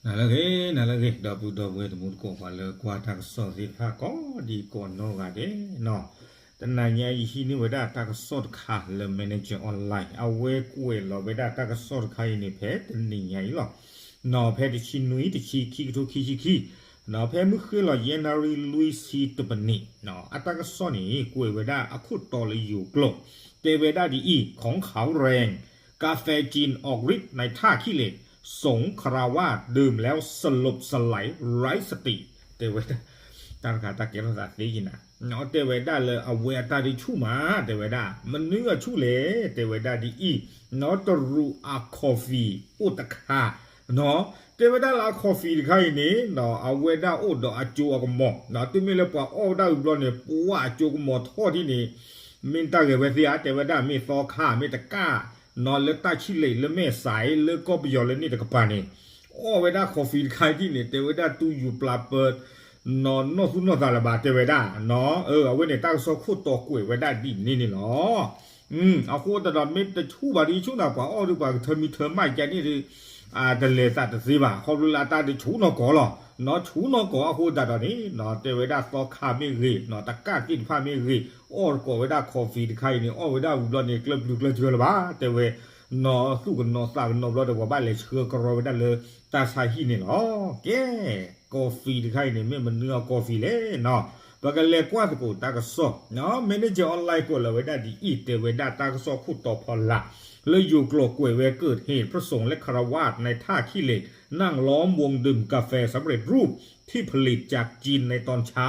နၤလၢအဂ့ၤ နၤလၢအဂ့ၤ ဒီပုၢ်ဒီဝဲၢ်တံၤသကိး ပှၤလၢကွၢ်တၢ်ကစီၣ်သ့ၣ်တဖၣ်ကိးဒံကိးနီၢ်ဂၤဒဲးနီၤ, တနၤညါအံၤ ယဟံးန့ၢ်ဝဲဒၣ်တၢ်ကစီၣ်တခါလၢ Manager Online အဝဲကွဲးလီၤဝဲဒၣ်တၢ်ကစီၣ်တခါအံၤန့ၣ် ဖဲတနံၤညါအံၤလီၤ. နီၤ ဖဲတဆံနွံ တဆံခံ ကထိခံဆံခံ, နီၤ ဖဲမုၢ်ဃ့လီၤ ယဲၢ်နၣ်ရံၣ် လွံၢ်ဆံတပနံး, နီၤ အတၢ်ကစီၣ်န့ၣ် ကွဲးဝဲဒၣ်အခိၣ်တီလၢယိၤကျိာ် တဲဝဲဒၣ်ဒ်အံၤ ของขาวแรง กาแฟจีนออกฤทธิ์ในท่าขี้เหล็ก สงฆราวาสดื่มแล้วสลบสลายไร้สติ တဲဝဲဒၣ်, တၢ်တခါတၢ်ကဲထီၣ်သးသ့က့ၤနၤ, တဲဝဲဒၣ်လၢအဝဲအတၢ်ဒုးဆူၣ်မး တဲဝဲဒၣ် မနုၤအဆူၣ်လဲၣ် တဲဝဲဒၣ်ဒ်အံၤ, နီၤ တရူးအ coffee အိၣ်တခါ, နီၤ တဲဝဲဒၣ်လၢအ coffee တခါအံၤန့ၣ် နီၤ အဝဲဒၣ်အိၣ်ဒီးအစိအကမီၤ, နီၤ တုၤမ့ၢ်လၢပှၤအီၣ်ဝဲဒၣ်ဝံၤဘျီန့ၣ် ပှၤအစိကမီၤထီၣ်ဒ်န့ၣ် မ့ၢ်တၢ်ဂဲၤဝဲသ့ဧါ တဲဝဲဒၣ် မ့ၢ်သီခါ မ့ၢ်တကၣ် နီၤ လၢတၢ်ဆံးလံးလၢမဲာ်ဆှဲ လၢကီၢ်ပယီၤလၢန့ၣ်တကပၤန့ၣ် အီၣ်ဝဲဒၣ် coffee တခါဒ်န့ၣ် တဲဝဲဒၣ်တူၢ်ယူၤပျၢ်ပၢၤ နီၤ နီၢ်သူၣ်နီၢ်သးလၢၤဘၣ် တဲဝဲဒၣ်, နီၤ အဝဲန့ၣ် တၢ်ကစီၣ်ခိၣ်တီကွဲးဝဲဒၣ်ဒ်န့ၣ်န့ၣ်လီၤ. အဃိသတးဒီး မ့ၢ်တဆူၣ်ဘၣ်ဒီး ယဆိကမိၣ်ပှၤအီၣ်ဒီးပှၤကထၢမံထၢမးကန့ၣ်ဒီး တလဲၤသးတသ့ဘၣ် ခီဖျိလၢအတၢ်ဒုးဆူၣ်နီၢ်ကီၢ်လီၤ, နီၤ ဆူၣ်နီၢ်ကီၢ်အဃိသတးဒီးန့ၣ် နီၤတဲဝဲဒၣ်သီခါမ့ၢ်ဂ့ၤ နီၤ တကၣ်သ့ၣ်တဖၣ်မ့ၢ်ဂ့ၤ အီၣ်တကိးဝဲဒၣ် coffee တခါအံၤန့ၣ် အီၣ်ဝဲဒၣ်ဝံၤဘျီန့ၣ် ကျၢၢ်ပျုၤကျၢၢ်စၢၤလၢၤဘၣ် တဲဝဲ, နီၤ သူၣ်ကနီၤသးကနီၤဘျီဒီး ပှၤဘၣ်လဲၤဆှၢကရီဝဲဒၣ်လၢတၢ်ဆါဟံၣ်န့ၣ်လီၤ. ကဲ coffee တခါအံၤန့ၣ် မ့ၢ်မနုၤအ coffee လဲၣ်နီၤ, ပကလဲၤကွၢ်သကိးတၢ်ကစီၣ်, Manager Online ကွဲးလီၤဝဲဒၣ်ဒ်အံၤ တဲဝဲဒၣ်တၢ်ကစီၣ်ခိၣ်တီဖီလာ် လၢယိၤကျိာ်ကွဲးဝဲ เกิดเหตุพระสงฆ์และฆราวาสในท่าขี้เหล็ก นั่งล้อมวงดื่มกาแฟสำเร็จรูปที่ผลิตจากจีนในตอนเช้า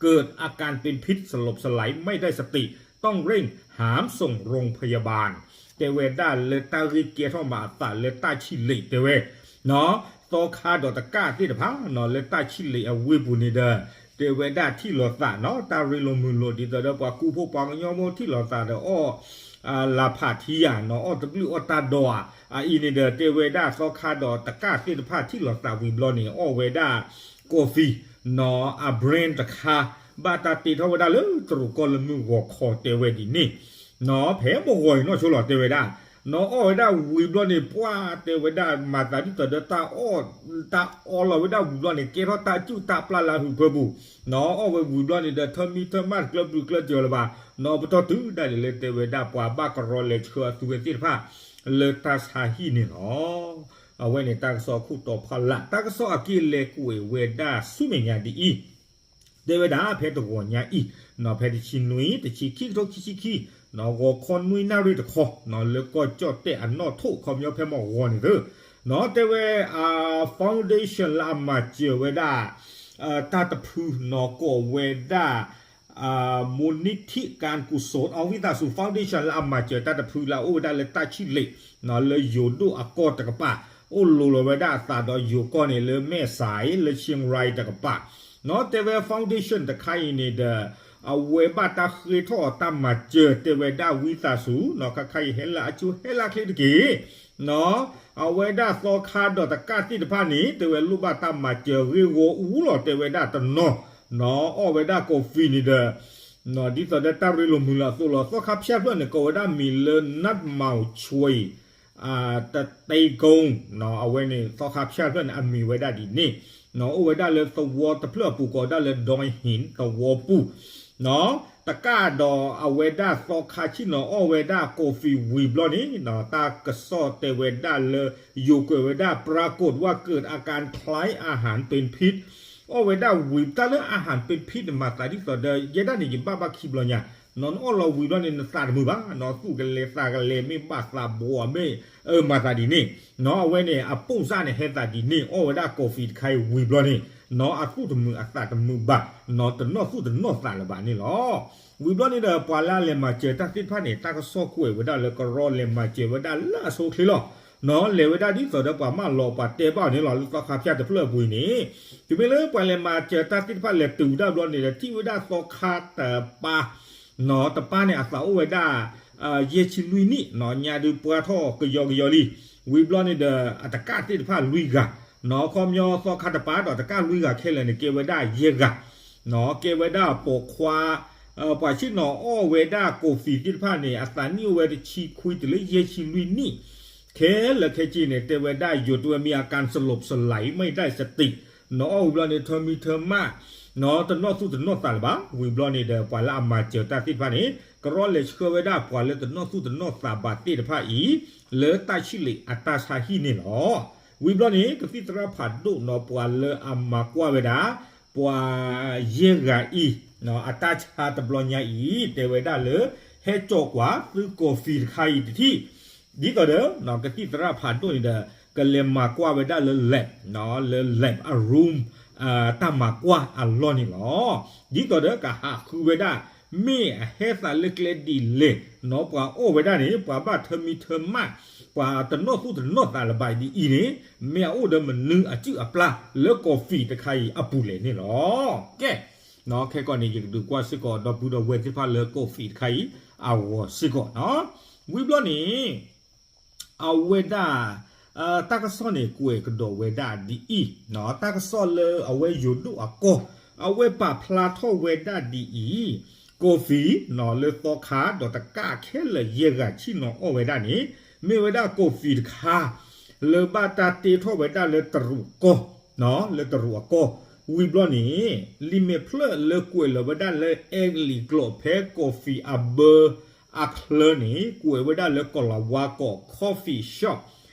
เกิดอาการเป็นพิษสลบสลายไม่ได้สติ ต้องเร่งหามส่งโรงพยาบาล တဲဝဲဒၣ်လၢတၢ်ဂ့ၢ်ကဲထီၣ်မၤအသးလၢတၢ်ဆံးလံးတဲဝဲ, နီၤ သီခါဒီးတကၣ်သ့ၣ်တဖၣ် နီၤ လၢတၢ်ဆံးလံးအဝ့ၢ်ပူၤန့ၣ်ဒီး တဲဝဲဒၣ်ထံၣ်လိာ်သးနီၤ တၢ်ရ့လိာ်မုာ်လိာ်ဒ်သိးဒီးပှၤကူဖိပှၤကညီဖိထံၣ်လိာ်သးဒီးအီၣ် လၢဖးထံယၤ နီၤ အီၣ်တဘျုးအီၣ်တၢ်ဒီးဧါ, အအံၤန့ၣ်ဒီး တဲဝဲဒၣ်သီခါဒီးတကၣ်သ့ၣ်တဖၣ်ထံၣ်လိာ်သးဝံၤဘျီန့ၣ် အီၣ်ဝဲဒၣ် coffee နီၤ အ brand တခါ ဘၣ်တၢ်တ့ထီၣ်ဝဲဒၣ်လၢတရူးကီၢ်လၢမုၢ်ဂီၤခီတဲဝဲဒ်န့ၣ်, နီၤ ဖဲမုၢ်ဂီၤအံၤနီၢ်ဆိလီၤတဲဝဲဒၣ်, နီၤ အီၣ်ဝဲဒၣ်ဝံၤဘျီန့ၣ် ပှၢ်တဲဝဲဒၣ် မၤသးဒ်သိးဒီးတၢ်အီၣ် တၢ်အီလီၤဝဲဒၣ်ဝံၤဘျီန့ၣ် ကဲထီၣ်တၢ်စုၣ်တၢ်ပျၢ်လၢဟုးဖၢပူၤ, နီၤ အီၣ်ဝဲဝံၤဘျီန့ၣ်ဒီး ထၢမံထၢမးတကျၢၢ်ပျုၤကျၢၢ်စၢၤလၢၤဘၣ်, နီၤ ပတီၢ်တုၤဒၣ်လဲာ်လၢတဲဝဲဒၣ်ပှၤဘၣ်ကရီလဲၤဆှၢအသုဝဲသ့ၣ်တဖၣ် လၢတၢ်ဆါဟံၣ်န့ၣ်လီၤ. အဝဲန့ၣ်တၢ်ကစီၣ်ခိၣ်တီဖီလာ် တၢ်ကစီၣ်အက့ၢ်လဲၤကွဲးဝဲဒၣ်ဆူမဲာ်ညါဒ်အံၤ, တဲဝဲဒၣ်ဖဲတဂီၤညါအံၤ, နီၤ ဖဲတဆံနွံ တဆံခံ ကထိခံဆံခံ, နီၤ ဂီၤခီနွံနၣ်ရံၣ်တခီ နီၤ လၢကီၢ်ကၠီၣ်တဲၣ်အနီၣ်ထိၣ် ခီပညီဖဲမုၢ်ဂီၤန့ၣ်သၢ, နီၤ တဲဝဲ foundation လၢအမၤစၢၤဝဲဒၣ် တၢ်တဖု နီၤ ကိးဝဲဒၣ် มูลนิธิการกุศล အဝံသးစူၤ foundation လၢအမၤစၢၤတၢ်တဖုလၢအအိၣ်ဝဲဒၣ်လၢတၢ်ဆံးလံး နီၤ လၢယိၤဒိၣ်အကီၢ်တကပၤ, အိၣ်လိၤလီၤဝဲဒၣ်အသးဒီးယိၤကီၢ်န့ၣ်လၢမဲာ်ဆှဲ လၢ Chiang Rai တကပၤ, နီၤ တဲဝဲ foundation တခါအံၤန့ၣ်ဒီး အဝဲဘၣ်တၢ်ဃ့ထီၣ်အီၤတၢ်မၤစၢၤ တဲဝဲဒၣ်ဝံသးစူၤ နီၤ ခါခါအံၤဟဲလၢအကၠိဟဲလၢအချ့တက့ၢ်, နီၤ အဝဲဒၣ်သီခါဒီးတကၣ်သ့ၣ်တဖၣ်န့ၣ် တဲဝဲလိၣ်ဘၣ်တၢ်မၤစၢၤဂ့ၢ်ဂီၢ်အူလီၤ တဲဝဲဒၣ်တနီၤ, နီၤ အီၣ်ဝဲဒၣ် coffee န့ၣ်ဒီး နီၤ ဒ်သိးဒီးတၢ်ရ့လိာ်မုာ်လိာ်အသိးလီၤ. သီခါဖၠၣ်ဖျၢၣ်န့ၣ် ကိးဝဲဒၣ်မံၤလၢ နၢတ်မီၣ်ဆွံ တတဲကုန်း နီၤ အဝဲန့ၣ် သီခါဖၠၣ်ဖျၢၣ်န့ၣ် အမံၤဝဲဒၣ်ဒ်န့ၣ်, နီၤ အိၣ်ဝဲဒၣ်လၢသဝီတဖျၢၣ်အပူၤ ကိးဝဲဒၣ်လၢ ဒိၣ်ဟ့ၣ်သဝီပူၤ, နီၤ တကၣ်ဒီးအဝဲဒၣ်သီခါဆံၣ်နီၤ အီၣ်ဝဲဒၣ် coffee ဝံၤဘျီန့ၣ် နီၤ တၢ်ကစီၣ်တဲဝဲဒၣ်လၢ ယိၤကွဲးဝဲဒၣ် ปรากฏว่าเกิดอาการคล้ายอาหารเป็นพิษ အီၣ်ဝဲဒၣ်ဝံၤ တၢ်လၢ อาหารเป็นพิษ န့ၣ် မၤသးဒ်သိးဒီး ယဲဒၣ်န့ၣ် ယဘၣ်ဘၣ်ခံဘျီညါ, နီၤ နအီၣ်လီၤဝံၤဘျီန့ၣ် နသးတမုာ်ဘၣ်, နီၤ သူၣ်ကလဲၤသးကလဲၤ မ့ၢ်ဘၣ်သးဘီအမ့ၢ် အၢ မၤသးဒ်န့ၣ်, နီၤ အဝဲန့ၣ် အပိၢ်စၣ်န့ၣ် ဟဲသးဒ်န့ၣ် အီၣ်ဝဲဒၣ် coffee တခါအံၤဝံၤဘျီန့ၣ်, နီၤ အသူၣ်တမုာ်အသးတမုာ်ဘၣ်, နီၤ တနီၣ်သူၣ်တနီၣ်သးလၢၤဘၣ်န့ၣ်လီၤ. ဝံၤဘျီန့ၣ်ဒီး ပှၤလၢအလဲၤမၤစၢၤတၢ်သ့ၣ်တဖၣ်န့ၣ် တၢ်ကစီၣ်ကွဲးဝဲဒၣ်လၢကရီလဲၤမၤစၢၤဝဲဒၣ်လၢအဆိအချ့လီၤ. နီၤ လဲၤဝဲဒၣ်ဒ်သိးဒီးပှၤမၢလီၤပှၤတဲဘၣ်အီၤန့ၣ်လီၤ လၢသီခါဖၠၣ်တဖျၢၣ်အပူၤအံၤန့ၣ်, တုၤမ့ၢ်လၢပှၤလဲၤမၤစၢၤတၢ်သ့ၣ်တဖၣ်လဲၤတုၤဝဲဒၣ်ဘျီန့ၣ်ဒီး ထံၣ်ဝဲဒၣ်သီခါတပၤ, နီၤ တပၤန့ၣ် အသးအိၣ်ဝဲဒၣ် ယဲၢ်ဆံလွံၢ်နံၣ်, နီၤ ညါဒုးပှၢ်ထီၣ်ကယီကယီလံ. ဝံၤဘျီန့ၣ်ဒီး အတကၣ်သ့ၣ်တဖၣ်လွံၢ်ဂၤ, နီၤ ခီပညီသီခါတပၤဒီးတကၣ်လွံၢ်ဂၤခဲလၢာ်န့ၣ် ကဲဝဲဒၣ်ယဲၢ်ဂၤ, နီၤ ကဲဝဲဒၣ်ပိာ်ခွါ ပှၤဆ့ၣ်နီၤအီၣ်ဝဲဒၣ် coffee သ့ၣ်တဖၣ်န့ၣ် အသးနံၣ်အိၣ်ဝဲတဆံခွံတုၤလၢယဲၢ်ဆံလွံၢ်နံၣ်, ခဲလၢာ်ခဲဆ့န့ၣ် တဲဝဲဒၣ် อยู่ด้วยอาการสลบสลาย ไม่ได้สติ နီၢ်အီၣ်ဝံၤဘျီန့ၣ် ထၢမံထၢမၣ် နီၢ်တနီၢ်သူၣ်တနီၢ်သးလၢၤဘၣ်. ဝံၤဘျီန့ၣ်ဒီး ပှၤလၢအမၤစၢၤတၢ်သ့ၣ်တဖၣ်န့ၣ် ကရီလဲၤဆှၢဝဲဒၣ်ပှၤလၢတနီၢ်သူၣ်တနီၢ်သးဘၣ်သ့ၣ်တဖၣ်အံၤ လၢတၢ်ဆံၣ်လ့ၤအတၢ်ဆါဟံၣ်န့ၣ်လီၤ. ဝံၤဘျီန့ၣ် ကသံၣ်သရၣ်ဖးဒိၣ်နီၢ် ပှၤလၢအမၤကွၢ်ဝဲဒၣ် ပှၤယဲၢ်ဂၤအံၤ အတၢ်ဆါတဘျီညါအံၤ တဲဝဲဒၣ်လၢ ဟဲကၠီၤကွၢ်သုကီၢ်ဖံးတခါအံၤတထံၣ် ဒ်သိးဒီး ကသံၣ်သရၣ်ဖးဒိၣ်န့ၣ်ဒီး ကလဲၤမၤကွၢ်ဝဲဒၣ်လၢ lab လၢ lab အ room တၢ်မၤကွၢ်အလီၢ်န့ၣ်လီၤ. ဒ်သိးဒီးကဟးဃုဝဲဒၣ် မ့ၢ်အဟဲသးလၢကျဲဒ်လဲၣ် နီၢ်ပှၤအီၣ်ဝဲဒၣ်န့ၣ် ပှၤဘၣ်ထၢမံထၢမၣ် ပှၤတနီၢ်သူၣ်တနီၢ်သးလၢၤဘၣ်ဒ်အံၤန့ၣ် မ့ၢ်အအိၣ်ဒီးမနုၤအစုၣ်အပျၢ်လၢကီၢ်ဖံးတခါအံၤအပူၤလဲၣ်န့ၣ်လီၤ. ကဲ ခဲကီၢ်န့ၣ် ယကဒုးကွၢ်စ့ၢ်ကီး ဒီပုၢ်ဒီဝဲၢ်သ့ၣ်တဖၣ်လၢကီၢ်ဖံးတခါအံၤ အဂီၤစ့ၢ်ကီးနီၢ်. ဝံၤဘျီန့ၣ် အဝဲဒၣ် တၢ်ကစီၣ်န့ၣ် ကွဲးကဒီးဝဲဒၣ်ဒ်အံၤ, တၢ်ကစီၣ်လၢအဝဲယိၤဒိၣ်အကီၢ် အဝဲပာ်ဖျါထီၣ်ဝဲဒၣ်ဒ်အံၤ, ကီၢ်ဖံး လၢသီခါဒီးတကၣ်ခဲလၢာ်ယဲၢ်ဂၤဆ့ၣ်နီၤအီၣ်ဝဲဒၣ်န့ၣ် မ့ၢ်ဝဲဒၣ်ကီၢ်ဖံးတခါ လၢဘၣ်တၢ်တ့ထီၣ်ဝဲဒၣ်လၢတရူးကီၢ်, လၢတရူးအကီၢ်, ဝံၤဘျီန့ၣ် လံာ်မဲာ်ဖျၢၣ်လၢကွဲးလီၤဝဲဒၣ်လၢအဲကလံးကျိာ်ဖဲကီၢ်ဖံးအဘၢ အချၢန့ၣ် ကွဲးဝဲဒၣ်လၢကိၤလၤဝါကိး coffee shop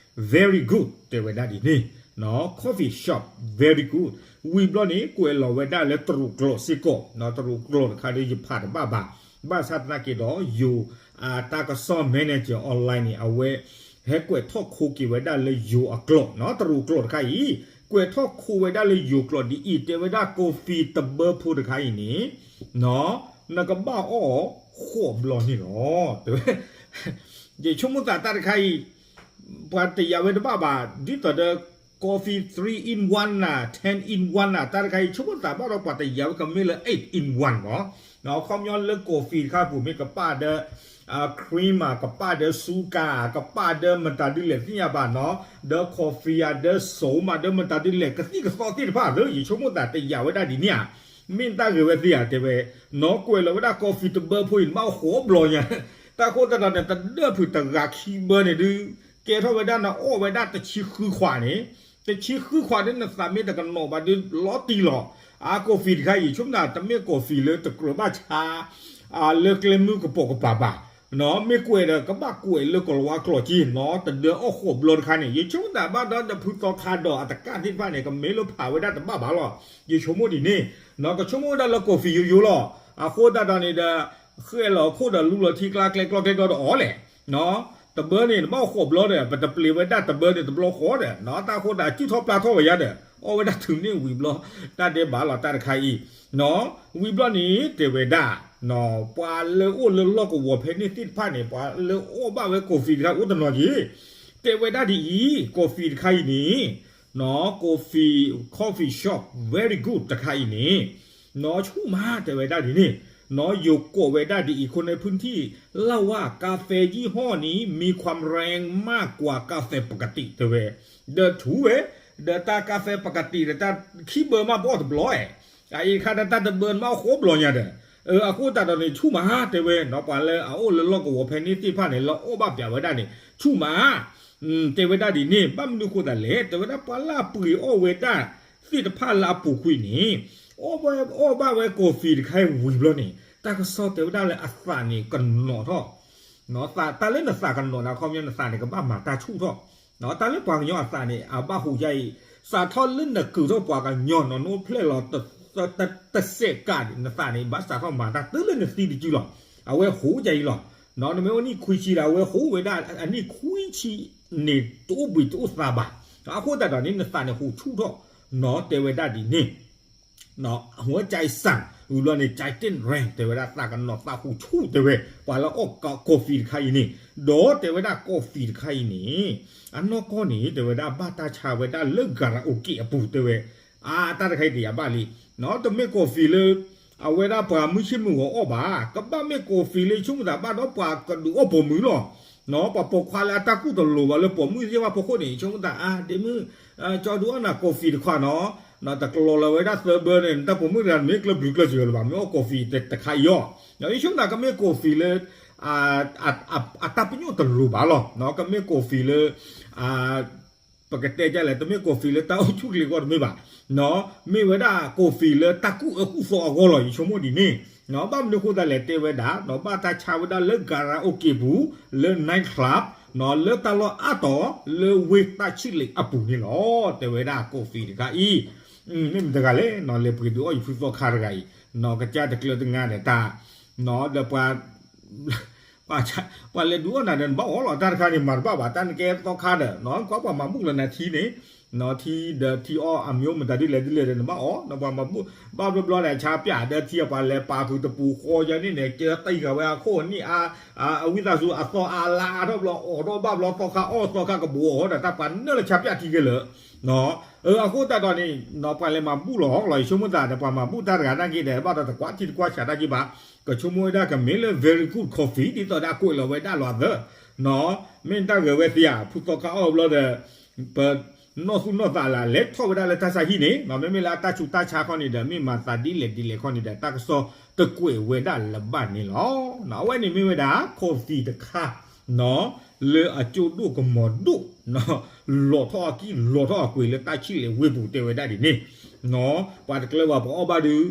very good တဲဝဲဒၣ်ဒ်န့ၣ်, coffee shop very good ဝံၤဘျီန့ၣ် ကွဲးလီၤဝဲဒၣ်လၢတရူးကျိာ်စ့ၢ်ကီး, တရူးကျိာ်တခါဒီးယဖးတဘၣ်ဘၣ်, ဘၣ်ဆၣ်သနာ်က့ဒီး ယိၤ တၢ်ကစီၣ် manager online န့ၣ် အဝဲ ဟဲကွဲးထီၣ်ခိက့ၤဝဲဒၣ်လၢယိၤအကျိာ်, တရူးကျိာ်တခါအံၤ ကွဲးထီၣ်ခိဝဲဒၣ်လၢယိၤကျိာ်ဒ်အံၤ တဲဝဲဒၣ် coffee တဘၢဖိတခါအံၤန့ၣ် နကဘၣ်အီၣ်ဃိးဘျီန့ၣ်လီၤ တဲဝဲ ယဆိကမိၣ်သးတၢ်တခါအံၤ ပှၤတယာ်ဝဲတဘၣ်ဘၣ် ဒ်သိးဒီး coffee three in one နၤ ten in one နၤ တၢ်တခါအံၤ ဆိကမိၣ်သးဘၣ်ဒီးပှၤတယာ်ဝဲကမ့ၢ်လၢ eight in one မး, ခီပညီလၢကီၢ်ဖံးတခါပူၤမ့ၢ်ကပၣ်ဒီး cream မး ကပၣ်ဒီးဆူကါ ကပၣ်ဒီးမတၤဒ်လဲၣ်သ့ၣ်ညါဘၣ်နီၤ ဒီး coffee ဧါ ဒီးစိမး ဒီးမတၤဒ်လဲၣ် ကသံၣ်ကသီသ့ၣ်တဖၣ်သ့ ယဆိကမိၣ်သးတယာ်ဝဲဒၣ်ဒ်န့ၣ်ဧါ, မ့ၢ်တၢ်ဂ့ၤဝဲသ့ဧါ တဲဝဲ, နီၢ်ကွဲးလီၤဝဲဒၣ် coffee တဘၢဖိအံၤ နဘၣ်ဃိးဘျီညါ, တၢ်ဃိသတးဒီးန့ၣ် တဒၢၣ်ဖုးတဂၤခံဘၢန့ၣ်ဒုး ကဲထီၣ်ဝဲဒၣ်နအီၣ်ဝဲဒၣ်တဆံဃုခွးန့ၣ်, တဆံဃုခွးဒ်နသးမ့ၢ်တကနီၤဘၣ်ဒုးလီၤတံၢ်လီၤ, အါ coffee တခါအံၤ ဆိကမိၣ်သးတမ့ၢ် coffee လၢတကြၢးဘၣ်ဆါ လၢကျဲမုၢ်ကပိာ်ကပၤဘၣ်, မ့ၢ်ကွဲးဒီးကဘၣ်ကွဲးလၢကိၤလၤဝါကျိာ်က့နီၤ တဒၢအီၣ်ဃိးဘျီတခါန့ၣ် ယဆိကမိၣ်သးဘၣ်ဒီး ဒီးဖုသီခါဒီးအတကၣ်သ့ၣ်တဖၣ်န့ၣ် ကမ့ၢ်လၢဖးဝဲဒၣ်တဘၣ်ဘၣ်လီၤ, ယဆိကမိၣ်ဒ်န့ၣ်, ကဆိကမိၣ်ဝဲဒၣ်လၢ coffee ယိယိလီၤ, အဃိသတးဒီးန့ၣ်ဒီး ဃဲလီၤခိၣ်ဒီးလူလီၤထံကျါကျဲကျီကျဲကျီဒီးအီၣ်လဲၣ် တဘၢန့ၣ် နဘၣ်ဃိးဘျီဒီး ပတပျ့ၤဝဲဒၣ်တဘၢန့ၣ်တဘျီဃီဒီး တၢ်ဃိသတးစုၣ်ထီၣ်ပျၢ်ထီၣ်ဝဲယါဒီး အီၣ်ဝဲဒၣ်ထုးန့ၢ်ဝံၤဘျီ တၢ်ဒဲးဘးလီၤတၢ်တခါအံၤ, ဝံၤဘျီန့ၣ် တဲဝဲဒၣ် ပှၤလၢအိၣ်လၢလီၢ်ကဝီၤဖဲန့ၣ်သ့ၣ်တဖၣ်န့ၣ် ပှၤလၢအီၣ်ဘၣ်ဝဲ coffee တခါအိၣ်တနီၤက့ၤ, တဲဝဲဒၣ်ဒ်အံၤ coffee တခါအံၤန့ၣ် coffee coffee shop very good တခါအံၤန့ၣ် နီၢ်ဆူၣ်မး တဲဝဲဒၣ်ဒ်န့ၣ်, နီၢ်ယိၤကိးဝဲဒၣ်ဒ်အံၤ คนในพื้นที่เล่าว่ากาแฟยี่ห้อนี้มีความแรงมากกว่ากาแฟปกติ တဲဝဲ, ဒီးထူဝဲ, ဒီးတၢ် coffee ပကတံး ဒီးတၢ်ခံဘၢမးပအီၣ်တဘျီဧဲ, အအံၤတခါဒီးတၢ်တဘၢမးအီၣ်ဃိးဘျီညါဒီး, အဃိသတးဒီးန့ၣ် ဆူၣ်မး တဲဝဲ နီၢ်ပှၤလၢအအိၣ်လၢလီၢ်ကဝီၤဖဲန့ၣ်သ့ၣ်တဖၣ်န့ၣ် လၢအီၣ်ဘၣ်ပျးဝဲဒၣ်န့ၣ် ဆူၣ်မး တဲဝဲဒၣ်ဒ်န့ၣ် ဘၣ်မနုၤဃိသတးလဲၣ် တဲဝဲဒၣ်ပှၤလၢအပှ့ၤအီၣ်ဝဲဒၣ်သ့ၣ်တဖၣ်လၢအပူၤကွံာ်န့ၣ် အီၣ်ဘၣ်ဝဲ coffee တခါအံၤဝံၤဘျီန့ၣ် တၢ်ကစီၣ်တဲဝဲဒၣ်လၢအသးန့ၣ်ကနီၤထီၣ်, တၢ်လၢနသးကနီၤန့ၣ် အခီပညီနသးန့ၣ်ကဘၣ်မၤတၢ်ဆူၣ်ထီၣ်, တၢ်လၢပှၤကညီအသးန့ၣ် အဘၣ်ဟူးယါအံၤ, စးထီၣ်လၢနကုာ်ထီၣ်ပှၤကညီနီၤ နအိၣ်ဖျဲၣ်လီၤ တစဲးကး နသးန့ၣ် ဘၣ်စးထီၣ်မၤတၢ်တုၤလၢနသံတစုလီၤ. အဝဲဟူးယါအံၤလီၤ. နမ့ၢ်အိၣ်နံၣ်ခွံဆံဒီး အဝဲဟူးဝဲဒၣ်အနံၣ်ခွံဆံန့ၣ် တအိၣ်ဘှံးတအိၣ်သါဘၣ်. အဃိသတးဒီးန့ၣ် နသးန့ၣ်ဟူးဆူၣ်ထီၣ်နီၤ တဲဝဲဒၣ်ဒ်န့ၣ် หัวใจสั่น ဝံၤဘျီန့ၣ် ใจเต้นแรง တဲဝဲဒၣ်သးကနီၤသးဟူးဆူၣ်တဲဝဲ ပှၤလၢအီၣ် coffee တခါအံၤန့ၣ်, ဒီးတဲဝဲဒၣ် coffee တခါအံၤန့ၣ် အနီၢ်ကီၢ်န့ၣ် တဲဝဲဒၣ်ဘၣ်တၢ်ဆါဝဲဒၣ်လၢ karaoke အပူၤတဲဝဲ, အါ တၢ်တခါအံၤတယာ်ဘၣ်လံ, တမ့ၢ် coffee လၢ အဝဲဒၣ်ပှၤမုၢ်ဆ့ၣ်မုၢ်ဂီၤအီၣ်ဘၣ်, ကဘၣ်မ့ၢ် coffee လၢဆိကမိၣ်သးဘၣ်ဒီးပှၤကဒုးအီၣ်ပိာ်မုၣ်လီၤ. ပှၤပိာ်ခွါလၢအတၢ်ကူၣ်တလိၤဘၣ်လၢပိာ်မုၣ်သ့ၣ်တဖၣ်ဖီခိၣ်န့ၣ် ဆိကမိၣ်သးအါ ဒ့မုၣ် ကၠီဒုးအီၣ်နၤ coffee တခွးနီၤ, တကျိၤလၢၤဝဲဒၣ်သၢဘၢန့ၣ် နတၢ်ပိာ်မုၣ်တဂၤမ့ၢ်ကျၢၢ်ဘျုးကျၢၢ်စၢၤလၢၤဘၣ် မ့ၢ်အီၣ် coffee တခါအံၤအီၤ, ယဆိကမိၣ်သးကမ့ၢ် coffee လၢ အတၢ်ပညိၣ်တလိၤဘၣ်လီၤ. ကမ့ၢ် coffee လၢ ပကတဲဒ်လဲၣ် တမ့ၢ် coffee လၢတၢ်အိၣ်ဆူၣ်ချ့အဂီၢ်တမ့ၢ်ဘၣ်, မ့ၢ်ဝဲဒၣ် coffee လၢတၢ်ကူၣ်အၢကူၣ်သီအဂီၢ်လီၤ. ယဆိကမိၣ်ဒ်န့ၣ် ဘၣ်မနုၤအဃိသတးလဲၣ် တဲဝဲဒၣ် ဘၣ်တၢ်ဆါဝဲဒၣ်လၢ karaoke ပူၤ လၢ night club လၢတၢ်လီၢ်အါတီၤ လၢဝ့ၢ်တၢ်ဆံၣ်လ့းအပူၤန့ၣ်လီၤ. တဲဝဲဒၣ် coffee တခါအံၤ မ့ၢ်မတၤတဂၤလဲၣ် လဲၤပှ့ၤဒုးအီၣ်ယဖုသီခါတဂၤအံၤ ကစၢ်တကျၢၤတငါဒီးတၢ် ဒီး ပှၤလဲၤဒုးအီၣ်နၤဒီးနဘၣ်အီၣ်လီၤ. တၢ်တခါန့ၣ် မၤတဘၣ်ဘၣ် တၢ်နကဲသီခါဒီး ကွၢ်ပှၤမၤဘူၣ်လၢနၤထံန့ၣ် ထံဒီးထံအီၣ်အမျိုးမတၤဒ်လဲၣ်ဒ်လဲၣ်ဒီး နဘၣ်အီၣ် ဒီးပှၤမၤဘူၣ် ဘၣ်ဘျီဘျီဒီး ဆါပၠးဒီးထံအပှၤလဲၤပာ်ဃုာ်တပူၤဃီယၤန့ၣ်န့ၣ် ကဲတံၢ်ဃာ်ဝဲအခိၣ်နံၣ်အါ အဝံသးစူၤအသီအါလါအါထီၣ်ဘျီ အီၣ်ထီၣ်ဘၣ်ဘျီ သီခါအီၣ်သီခါကဘိးအီၣ်ဒီး တၢ်ပှၤနၢၣ်လၢဆါပၠးထံက့ၤလၢ အဃိသတးဒီးန့ၣ် ပှၤလဲၤမၤဘူၣ်လီၤလီၤ ယဆိကမိၣ်သးဒီး ပှၤမၤဘူၣ်တၢ်တဂၤနာ်က့ဒီး ဘၣ်ဒီးတကွၢ်ထံတကွၢ်ဆးတၢ်က့ဘၣ် ကဆိကမိၣ်ဝဲဒၣ်ကမ့ၢ်လၢ very good coffee ဒ်သိးဒီးအကွဲးလီၤဝဲဒၣ်လီၤသၢ မ့ၢ်တၢ်ဂဲၤဝဲသ့ဧါ ဖုသီခါအီၣ်ဘျီဒီး ပနီၢ်သူၣ်နီၢ်သးလၢလဲၤထီၣ်ဝဲဒၣ်လၢတၢ်ဆါဟံၣ်န့ၣ် မ့မ့ၢ်လၢအတၢ်ဆူးတၢ်ဆါခီန့ၣ်ဒီး မ့ၢ်မၤသးဒ်လဲၣ်ဒ်လဲၣ်ခီန့ၣ်ဒီး တၢ်ကစီၣ်တကွဲးဝဲဒၣ်လၢၤဘၣ်န့ၣ်လီၤ. အဝဲန့ၣ်မ့ၢ်ဝဲဒၣ် coffee တခါ လၢအကၠိဒိၣ်ကမီၤဒိၣ် လီၤထီၣ်အကံၢ်လီၤထီၣ်အကွံာ်လၢတၢ်ဆံၣ်လ့းဝ့ၢ်ပူၤတဲဝဲဒၣ်ဒ်န့ၣ် ပှၤတကျၢၤဘၣ်ပှၤအီၣ်ဘၣ်ဒုး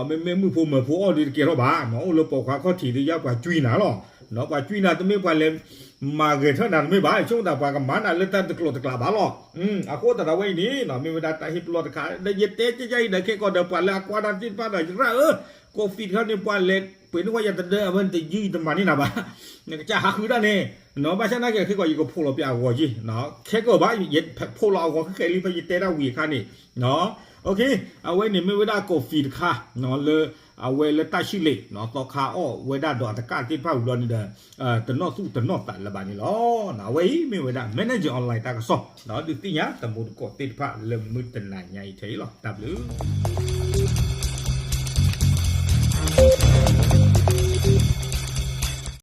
မ့မ့ၢ်မုၣ်ဖိမၢၤဖိအီၣ်ဒုးတကဲထီၣ်ဘၣ် အိၣ်လၢပိာ်ခွါခီၣ်ထံးဒုးယါပှၤကွံနၤလီၤ. ပှၤကွံနၤတမ့ၢ်ပှၤလဲၤမၤဂဲၤထၢၣ်နၤတမ့ၢ်ဘၣ် ဆိကမိၣ်သးပှၤကမၤနၤလၢတၢ်တကျိၤတကျးဘၣ်လီၤ. အဃိသတးဒီးဝဲအံၤန့ၣ် မ့ၢ်ဝဲဒၣ်တၢ်ဟ့ၣ်ပလီၢ်တခါ ဒီးယတဲကဲယါအံၤဒီး ခဲကီၢ်ဒီးပှၤလၢအကွၢ်တၢ်သ့ၣ်တဖၣ်ဒီး ယရၣ်ဧၢ coffee တခါန့ၣ် ပှၤလဲၤပှ့ၤန့ၢ်ဝဲယၤတဒၢ အဝဲန့ၣ်တယုၢ်ယတမၤန့ၢ်နၤဘၣ် နကစၢ်ဟးဃုတၢ်န့ၣ် ဘၣ်ဆၣ်နာ်က့ခဲကီၢ် ယကဖိးလီၤပၠးအဂီၤက့ ခဲကီၢ်ဘၣ် ယဖိးလီၤအဂီၤဃဲဃဲလံ ဖဲယတဲတၢ်ဝံၤအခါန့ၣ် အဝဲန့ၣ်မ့ၢ်ဝဲဒၣ် coffee တခါ လၢ အဝဲလၢတၢ်ဆံၣ်လ့း သီခါအီၣ်ဝဲဒၣ်ဒီးအတကၣ်သ့ၣ်တဖၣ်ဝံၤဘျီန့ၣ်ဒီး တနီၢ်သူၣ်တနီၢ်သးလၢၤဘၣ်န့ၣ်လီၤ. အဝဲအံၤမ့ၢ်ဝဲဒၣ် Manager Online တၢ်ကစီၣ် ဒုးသ့ၣ်ညါတမူတကိးသ့ၣ်တဖၣ်လၢမုၢ်တနၤညါအံၤထဲအံၤလီၤ. တၢ်ဘျုး